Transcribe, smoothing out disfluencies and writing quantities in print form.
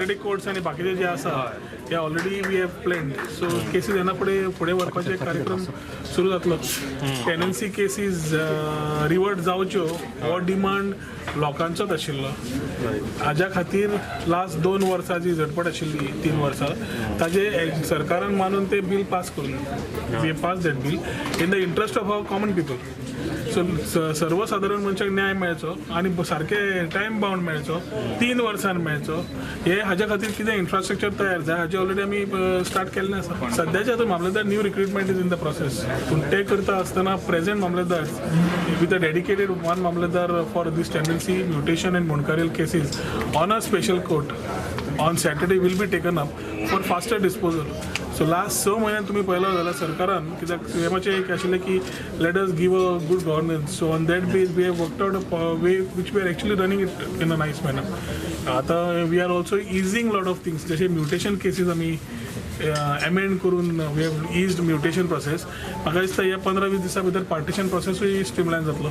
क्वाड्रेटीक courts आनी बाकीचे जे आसा ते already we have planned. So cases येना फुडें फुडें व्हरपाचे कार्यक्रम सुरू जातलो. टेनन्सी केसीस रिवर्ट जावच्यो हो डिमांड लोकांचोच आशिल्लो. हाज्या खातीर लास्ट 2 वर्सां जी झटपट आशिल्ली, 3 वर्सां, ताजे सरकारान मानून ते बील पास करून, we pass that bill in the interest of our common people. So सर्वसाधारण मनशाक न्याय मेळचो आनी सारके टायम बाउंड मेळचो, 3 वर्सान मेळचो, हे हाज्या खातीर कितें इन्फ्रास्ट्रक्चर तयार जाय, हाजे ऑलरेडी आमी स्टार्ट केल्लें आसा. सद्याचे आतां मामलेदार, new recruitment is in the process, पूण ते करता आसतना प्रेझेंट मामलेदार with a dedicated one mamlatdar for this tenancy, mutation and मुंडकारील cases on a special court on Saturday will be taken up for faster disposal. So last 6 म्हयन्यान तुमी पळयलो जाल्यार सरकारान, कित्याक सीएमाचें एक आशिल्लें की let us give a good governance, so on that base we have worked out a way which we are actually running it in a nice manner. आतां we are also easing lot of things, जशे mutation cases आमी amend करून we have eased mutation process. म्हाका दिसता ह्या 15-20 दिसां भितर partition प्रोसेसूय स्ट्रीमलायन जातलो.